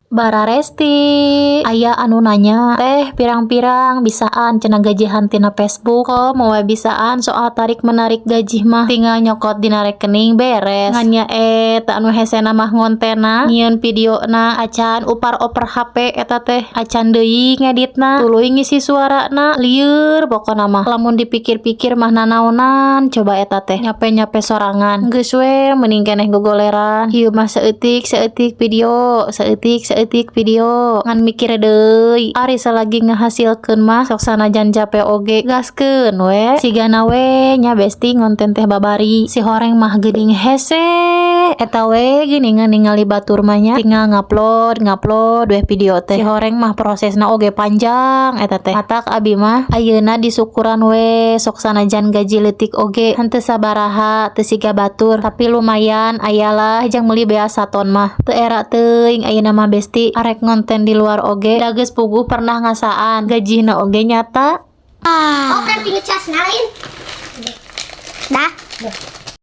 Bararesti, aya anu nanya, "Teh, pirang-pirang bisaan cenah gajihan tina Facebook?" Komo we bisaan, soal tarik menarik gaji mah tinggal nyokot dina rekening, beres. Ngan nya eta anu hesena mah ngontenna, nyieun videona, acan upar-oper HP eta teh, acan deui ngeditna, tuluy ngisi suarana, lieur pokona mah. Lamun dipikir-pikir mah nanaonan coba eta teh, nyape-nyape sorangan. Geus we mending keneh gogoleran. Ieu mah saeutik saeutik video, saeutik saeutik video, ngan mikir deui ari salagi ngahasilkeun mah sok sanajan cape oge gaskeun we. Sigana we nya, Besti, ngonten teh babari si horeng mah geuning hese eta we geuningan ningali batur mah nya, tinggal ngupload ngupload we video teh. Si horeng mah prosesna oge panjang eta teh. Matak abi mah ayeuna disukuran we, sok sanajan gaji leutik oge, henteu sabaraha, teu siga batur, tapi lumayan aya lah jang meuli beas saton mah. Teu era teuing ayeuna mah, Besti, arek ngonten di luar oge, da geus puguh pernah ngasaan gajihna oge nyata. Oh, berarti ngecas lain. Dah.